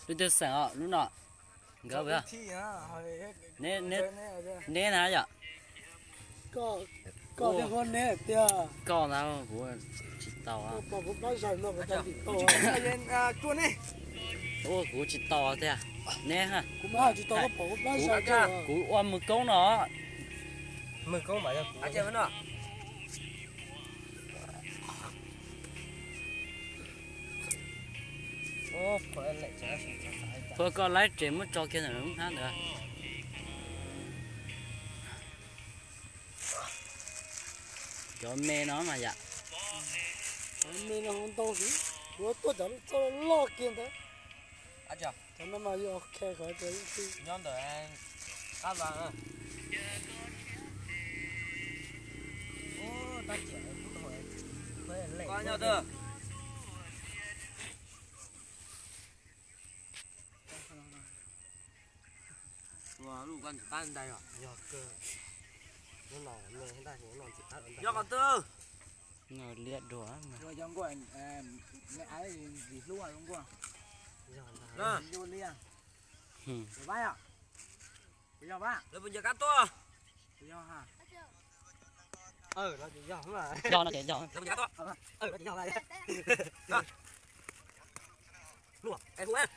Lub twg xeem os lub no? Nkawd, neb na yom? Koj ntag, kuv tsis tau. Ua kuv tsis tau tiag. Neb, kuv ua mws koob no. Puag koj laib tsev muab tso kiag ntawm lub hnab ntawd. Cov me no mas yom. Me no ntau heev, kuv tuaj cov loj kiag ntawd. Cov no mas yog qhia kom nyob ntawm qab vas. Ua lub koj ntxim qab ntais os. Yog kawg. Lub no me tab sis no ntxim qab ntais. Yog qhov twg? Liab dua. Yog nkuaj, me aiv ntxim hlub zoo nkuaj. Yog ntag. Yog liab. Yog Vab os. Yog Vab. Lawv puas ncaws kab tuaj? Yog ha. Yog no ces yog. Lawv puas ncaws kab tuaj? Yog. Luaj, es hu, luaj.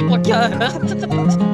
Ib pob kiag.